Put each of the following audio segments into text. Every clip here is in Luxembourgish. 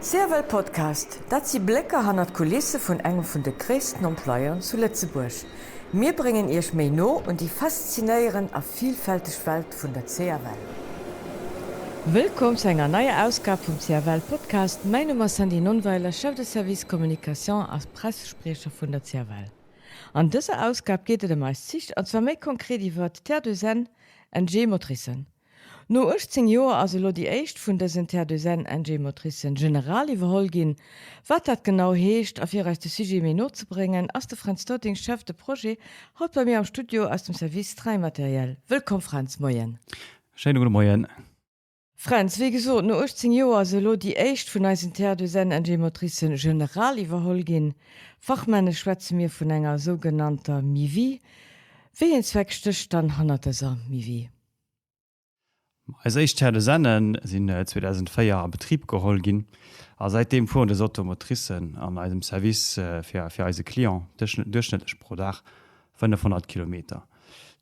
CFL Podcast, Dat si Blécker hannert d'Kulisse vun engem vun de gréissten Employeuren zu Lëtzebuerg. Mir bréngen Iech méi no un déi faszinéierend a vilfälteg Welt vun der CFL. Wëllkomm zu enger neier Ausgab vum CFL Podcast. Mäin Numm ass Sandy Nonnweiler, Chef de Service Communication a Pressespriecher vun der CFL. An dëser Ausgab geet et ëm eis Zich, an zwar méi konkret iwwert d'Terre de Seine NG Motricen. No 18 Joer ass elo déi éischt vun dësen Terre de Seine NG Motricen general iwwerholl ginn. Wat dat genau heescht a fir eis de Sujet méi no ze bréngen, ass de Fränz Dotting, Chef de Projet, haut bei mir am Studio aus dem Service Train Matériel. Wëllkomm Fränz, Moien. Schéine gudde Moien. Fränz, wéi gesot, no 18 Joer ass elo déi éischt vun eisen Terre de Seine NG Motricen general iwwerholl ginn. Fachmännesch schwätze mir vun enger sougenannter MIVI. Wéi een Zweck stécht dann hannert dëser MIVI? Eis éischt Terre de Seine sinn 2004 a Betrib geholl ginn a säitdeem fueren dës Automotricen an eisem Service fir fir eise Client duerchschnëttlech pro Dag 500 Kilometer.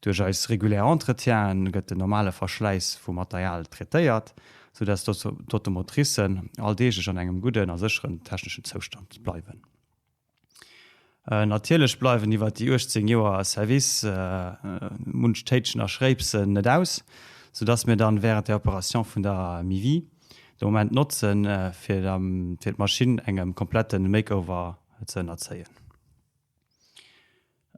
Duerch eis regulär Entretiene gëtt den normale Verschläiss vum Material traitéiert, sou dass d'Automotricen alldeeglech an engem gudden a sécheren techneschen Zoustand bleiwen. Natierlech bleiwen iwwer déi 18 Joer Service munch Téitschen a Schréipsen net aus, soudass mir dann während der Operation vun der MIVI de Moment notzen, fir d'Maschinn engem komplette Makeover ze ënnerzéien.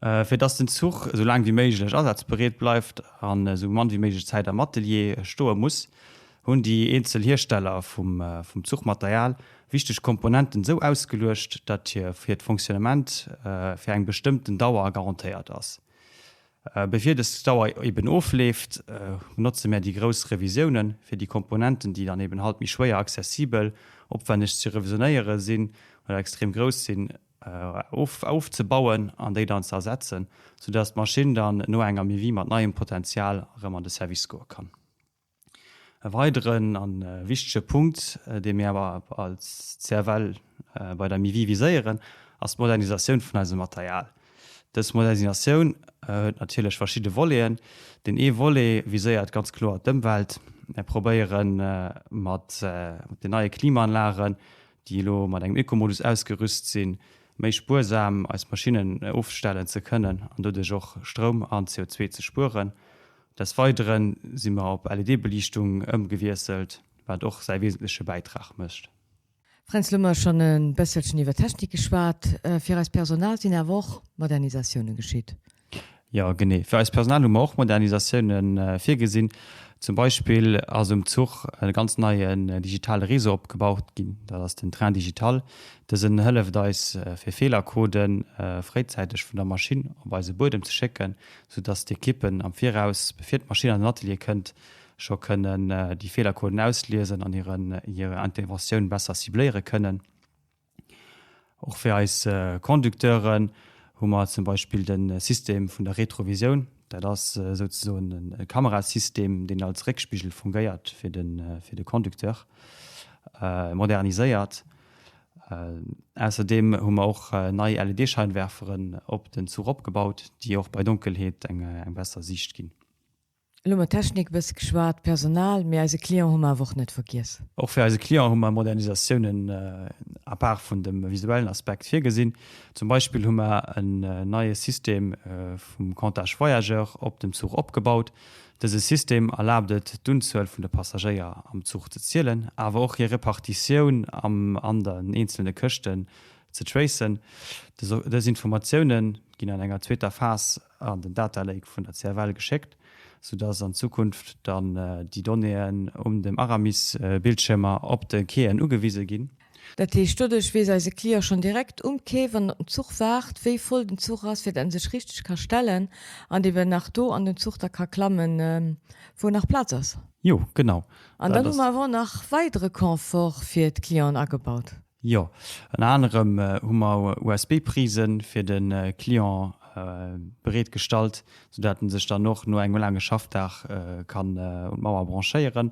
Fir dass den Zuch esou laang wéi méiglech asazbereet bleift an esou mann wéi méiglech Zäit am Atelier stoe muss, hunn déi eenzel Hiersteller vum Zuchmaterial wichteg Komponenten esou ausgeluecht, datt hiert Fonctionnement fir eng bestëmmten Dauer garantéiert ass. Bevir dës Dauer eben ofleeft, benotze mär déi grouss Revisiounen, fir déi Komponenten, déi dann eben halt méi schwéier accessibel, opwenneg ze revisionéiere sinn oder extrem grouss sinn, ofzebauen an déi dann ze ersetzen, soudass d'Maschinn dann no enger MIVI mat neiem Potenzial erëm an de Service goe kann. E weideren a wichtege Punkt, dee mir awer als CFL bei der MIVI viséieren, ass d'Modernisatioun vun eisem Material. Dës Modernisatioun huet natierlech verschidde Voleten. Deen ee Volet viséiert ganz kloer d'Ëmwelt. Mir probéiere mat den neie Klimaanlagen déi elo mat engem Ökomodus ausgerüst sinn, méi spuersam eis Maschinnen ofstellen ze kënnen an doduerch och Stroum an CO2 ze spueren. Des Weidere si mer op LED-Beliichtung ëmgewiesselt, wat och säi wesentleche Bäitrag mécht. Fränz, lo hu mer schonn e bësselchen iwwer Technik geschwat. Fir eist Personal sinn awer och Modernisatioune geschitt. Jo, genee. Fir eist Personal hu mer och Modernisatioune virgesinn. Zum Beispill ass um Zuch e ganz neien digitale Réseau opgebaut ginn, dat ass den Train digital. Dësen hëlleft eis, fir Feelercodë fréizäiteg vun der Maschinn op eise Buedem ze schécken, soudass d'Ekippen am Viraus, bevir d'Maschinn an den Atelier kënnt, scho kënnen déi Feelercoden ausliesen an hir Interventioun besser cibléiere kënnen. Och fir eis Conducteuren hu mer zum Beispill de System vun der Retrovisioun. Dat ass souzesoen e Kamerasystem, deen als Réckspigel fungéiert fir de Conducteur, moderniséiert. Ausserdeem hu mer och nei LED-Scheinwerferen op den Zuch opgebaut, déi och bei Donkelheet eng besser Siicht ginn. Elo hu mer Technik e bësse geschwat, Personal, mee eise Client hu mer awer och net vergiess. Och fir eise Client hu mer Modernisatiounen à part vun dem visuellen Aspekt virgesinn. Zum Beispill hu mer en neie System vum Comptage Voyageur op dem Zuch opgebaut. Dëse System erlaabt et, d'Unzuel vun de Passagéier am Zuch ze zielen, awer och hir Repartitioun am an den eenzelne Këschten ze tracen. Dës Informatioune ginn an enger zweeter Phas an den Data Lake vun der CFL geschéckt, soudass an Zukunft dann déi Donnéeën um dem Aramis-Bildschiermer op de Quaien ugewise ginn. Dat heescht, doduerch weess eise Client schonn direkt um Quai, wann en op den Zuch waart, wéi voll den Zuch ass, fir datt en sech richteg ka stellen an eben nach do an den Zuch da ka klammen, wou nach Plaz ass. Jo, genau. An dann hu mer awer och nach weidere Confort fir d'Clienten agebaut. Jo, ënner anerem hu mer USB-Prise fir de Client bereet gestallt, soudatt en sech dann och no engem laange Schaffdag kann un d'Mauer branchéieren.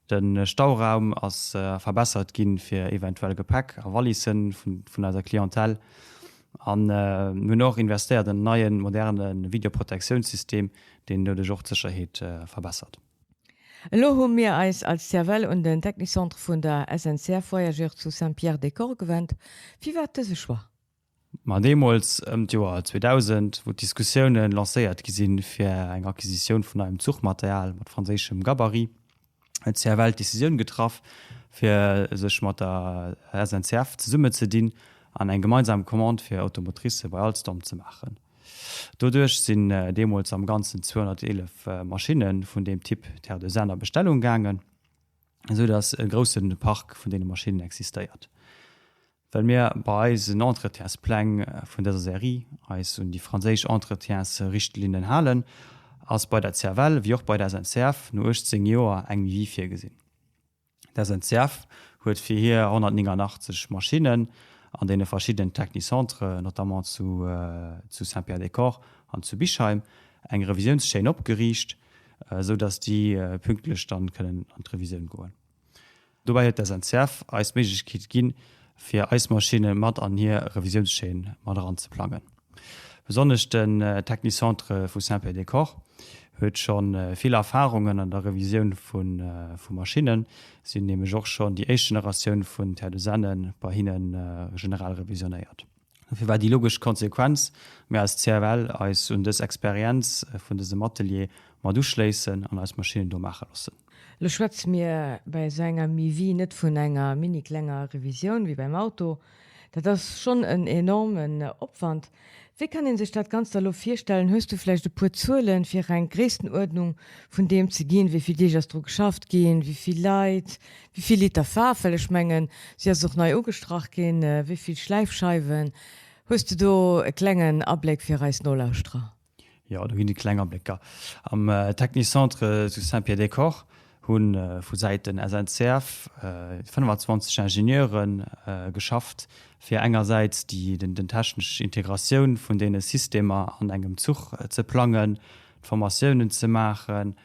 De Stauraum ass verbessert ginn, fir eventuell Gepäck a Walisse vun eiser Clientèle. An mir hunn och investéiert an en neien, moderne Videoprotektiounssystem, deen doduerch och d'Sécherheet verbessert. Elo hu mir eis als CFL un den Technicentre vun der SNCF Voyageurs zu Saint-Pierre-des-Corps gewennt. Firwat dëse Choix? Ma deemools, ëm d'Joer 2000, wou d'Diskussioune lancéiert gi sinn fir eng Acquisitioun vun neiem Zuchmaterial mat franséischem Gabarit, huet d'CFL d'Decisioun getraff, fir sech mat der SNCF zesummezedinn an eng gemeinsam Commande fir Automotricë bei Alstom ze maachen. Doduerch sinn deemools am Ganzen 211 Maschinne vun deem Typ Terre de Seine a Bestellung gaangen, esou datt e grousse Park vun deene Maschinnen existéiert. Well mir bei eisen Entretienspläng vun dëser Serie eis un déi franséisch Entretiensrichtlinnen halen, ass bei der CFL wéi och bei der SNCF no 18 Joer eng Mi-vie virgesinn. D'SNCF huet fir hir 189 Maschinnen an deene verschiddenen Technicentres, notamment zu zu Saint-Pierre-des-Corps an zu Bischheim, eng Revisiounschaîne opgeriicht, esou datt déi pünktlech dann kënnen an d'Revisioun goen. Dobäi huet d'SNCF eis d'Méiglechkeet ginn, fir eis Maschinne mat an hir Revisiounschaîne mat eranzeplangen. Besonnesch den Technicentre vu Saint-Pierre-des-Corps huet scho vill Erfarungen an der Revisioun vu Maschinnen. Si hunn nämlech och schonn déi éischt Generatioun vun Terre de Seine bei hinne general revisionéiert. Dofir war déi logesch Konsequenz, mir als CFL eis un dës Experienz vun dësem Atelier mat uschléissen an eis Maschinnen do maache loossen. Elo schwätze mir bei esou enger Mi-Vie net vun enger mini klenger Revisioun wéi beim Auto. Dat ass schonn en enormen Opwand. Wéi kann ee sech dat Ganzt da elo virstellen? Hues du vläicht e puer Zuelen, fir eng Gréisstenuerdnung vun deem ze ginn? Wéi vill Deeg ass dru geschafft ginn? Wéi vill Leit? Wéi vill Liter Faarf? Well ech mengen, si ass och nei ugestrach ginn. Wéi vill Schläifscheiwen? Hues de do e klengen Abléck fir eis Nolauschterer? Jo, do ginn et kleng Ablécker. Am Technicentre zu Saint-Pierre-des-Corps hu vu Säiten SNCF 25 Ingenieure geschafft, fir engersäits déi den technesch Integratioun vun deene Systemer an engem Zuch ze plangen, d'Formatiounen ze maachen,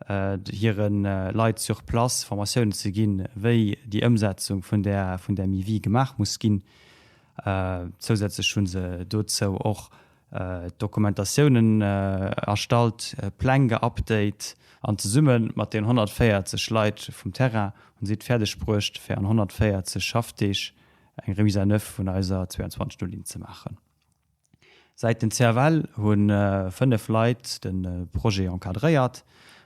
hire Leit sur place Formatiounen ze ginn, wéi déi Ëmsetzung vun där vun där MIVI gemaach muss ginn. Zousätzlech hu se dozou och Dokumentatiounen erstallt, Pläng geupdate an zesumme mat den 140 Leit vum Terrain hunn si et fäerdeg bruecht, fir an 140 Schaffdeeg eng Remise à neuf vun eiser 22 Null Linn ze maachen. Säit den CFL hu 5 Leit de Projet encadréiert.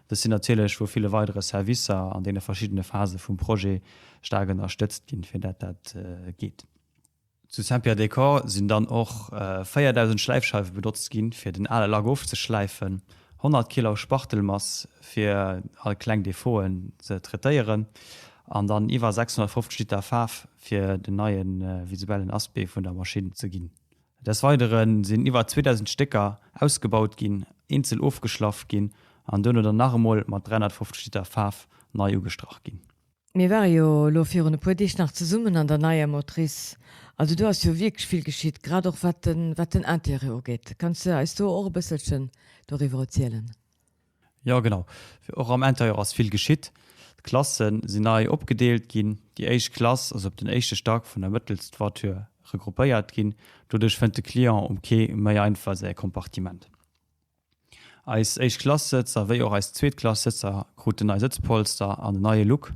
Dës sinn natierlech vu ville weidere Servicer an deene verschiddene Phase vum Projet staark ënnerstëtzt ginn, fir dat dat geet. Zu Saint-Pierre-des-Corps sinn dann och 4.000 Schläifscheiwe benotzt ginn, fir den ale Lack ofzeschläifen, 100 Kilo Spachtelmass, fir all kleng Defauten ze traitéieren, an dann iwwer 650 Liter Faarf, fir den neie visuellen Aspect vun der Maschinn ze ginn. Des Weidere sinn iwwer 2.000 Stécker ausgebaut ginn, eenzel ofgeschlaff ginn an duerno dann nach emol mat 350 Liter Faarf nei ugestrach ginn. Mir ware jo elo virun e puer Deeg nach zesummen an der neier Motrice. Also do ass jo wierklech vill geschitt, grad och wat den, wat den Interieur ugeet. Kanns de eis do och e bësselchen doriwwer erzielen? Jo genau, och am Interieur ass vill geschitt. D'Klasse sinn nei opgedeelt ginn. Déi éischt Klass ass op den éischte Stack vun der Mëttelstvoiture regroupéiert ginn. Doduerch fënnt de Client um Quai méi einfach säi Kompartiment. Eis éischt Klass-Sëtzer wéi och eis zweet Klass-Sëtzer kruten nei Sëtzpolster an en neie Look.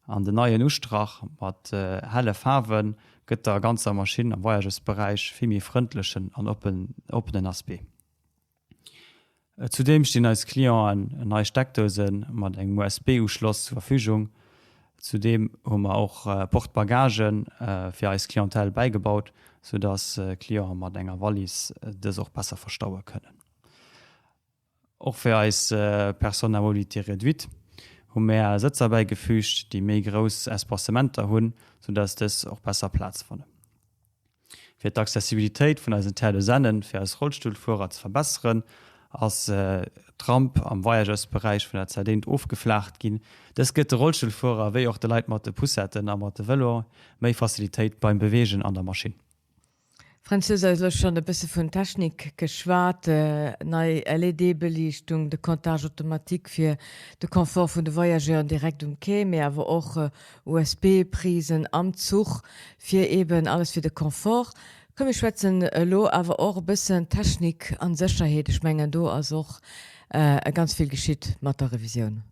An den neien Ustrach mat helle Faarwe gëtt der ganzer Maschinn am Voyageursberäich vill méi frëndlechen an oppenen Aspect. Zudeem stinn eis Clienten nei Steckdouse mat engem USB-Uschloss zur Verfügung. Zudeem hu mer och Porte-Bagagen fir eis Clientèle bäigebaut, sou dass Clienten mat enger Wallis dës och besser verstaue kënnen. Och fir eis Personnes à mobilité réduite hu mär Sëtzer bäigefügt, déi méi grouss Espacementer hunn, sou dass dës och besser Plaz fannen. Fir d'Accessibilitéit vun eisen Terres de Sennen fir eis Rollstullfuerer ze verbesseren, ass d'Ramp am Voyageursberäich vun der Zerdeent ofgeflaacht ginn. Dës gëtt de Rollstullfuerer wéi och de Leit mat de Poussetten a mat de Vëloe méi Facilitéit beim Beweegen an der Maschinn. Fränz, du hues eis elo schonn e bësse vun Technik geschwat, nei LED-Beliichtung, de Comptage automatique fir de Confort vun de Voyageuren direkt um Quai, mee awer och USB-Prisen am Zuch, fir eben alles fir de Confort. Komm mir schwätzen elo awer och e bëssen Technik an Sécherheet. Ech mengen do ass och ganz vill geschitt mat der Revisioun.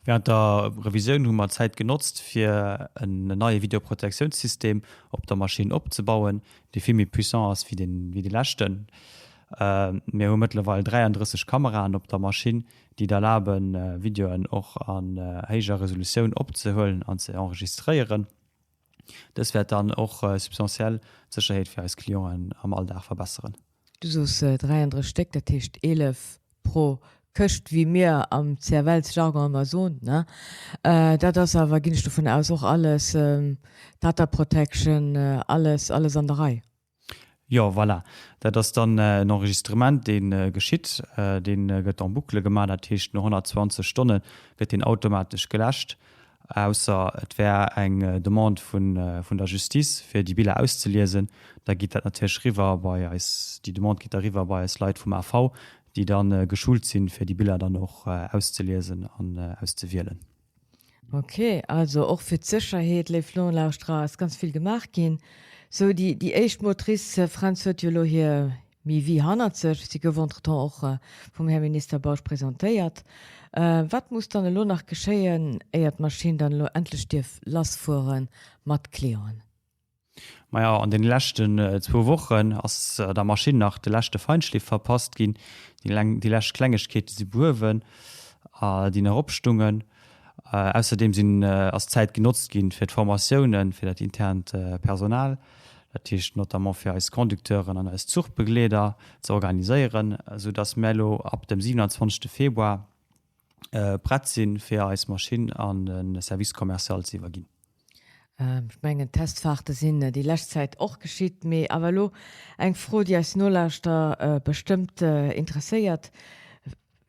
Während der Revisioun hu mer d'Zäit genotzt, fir en neie Videoprotektiounssystem op der Maschinn opzebauen, dee vill méi puissant ass wéi dee leschten. Mir hu mëttlerweil 33 Kameraen op der Maschinn, déi et erlaben, Videoen och an héijer Resolutioun opzehuelen an ze enregistréieren. Dës wäert dann och substantiell d'Sécherheet fir eis Clienten am Alldag verbesseren. Du soos 33 Stéck, dat heescht 11 pro Këscht, wéi mir am CFL-Jargon ëmmer soen, ne? Dat ass awer, ginn ech dovun aus, och alles Data Protection, alles, alles an der Rei. Jo, voilà. Dat ass dann en Enregistrement, dee geschitt. Dee gëtt en boucle gemaach, dat heescht no 120 Stonne gëtt deen automatesch geläscht, ausser et wär eng Demande vun der Justice, fir déi Biller auszeliesen. Da geet dat natierlech riwwer bei eis, déi Demande geet da riwwer bei eis Leit vum AV, déi da geschult sinn, fir déi Biller dann och auszeliesen an auszewielen. Ok, also och fir d'Sécherheet, léif Nolauschterer, ass ganz vill gemaach ginn. Sou, déi éischt Motrice, Fränz, huet jo elo hir Mi-Vie hannert sech. Si gouf entretemps och vum Här Minister Bausch presentéiert. Wat muss dann elo nach geschéien, éier d'Maschinn dann elo endlech dierf lassfuere mat Clienten? Majo, an deene leschten zwou Wochen ass der Maschinn nach de leschte Feinschliff verpasst ginn. Déi lescht Klengegkeete si behuewen, déi nach opstungen. Ausserdeem sinn, ass d'Zäit genotzt ginn fir d'Formatiounen fir dat internt Personal, dat heescht notamment fir eis Conducteuren an eis Zuchbegleeder ze organiséieren, esou dass mär elo ab dem 27 Februar prett sinn, fir eis Maschinn an de Service commercial ze iwwerginn. Ech mengen, Testfahrte sinn déi lescht Zäit och geschitt. Mee awer elo eng Fro, déi eis Nolauschterer bestëmmt interesséiert,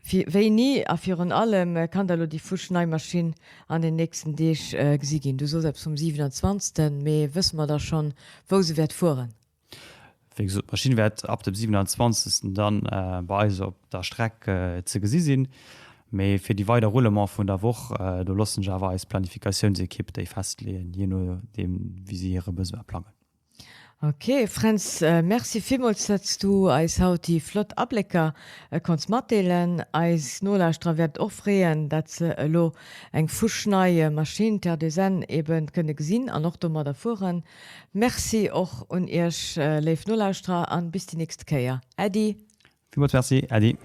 Wéini a virun allem kann da elo déi fuschnei Maschinn an den nächsten Deeg gesi ginn? Du soos eppes vum 27., mee wësse mer da schonn, wou se wäert fueren? Wéi gesot, d'Maschinn wäert ab dem 27. dann bei eis op der Streck ze gesi sinn. Mee fir déi weider Roulement vun der Woch, do loossen ech awer eis Planifikatiounsekipp déi festleeën, jee nodeem wéi si hire Besoin plangen. Ok Fränz, Merci villmools datts du eis haut déi flott Ablécker konns matdeelen. Eis Nolauschterer wäert et och freeën, dat se elo eng fuschnei Maschinn, d'R2N, eben kënne gesinn an och domadder fueren. Merci och un iech léif Nolauschterer an bis déi nächste Kéier. Äddi. Villmools Merci, Äddi.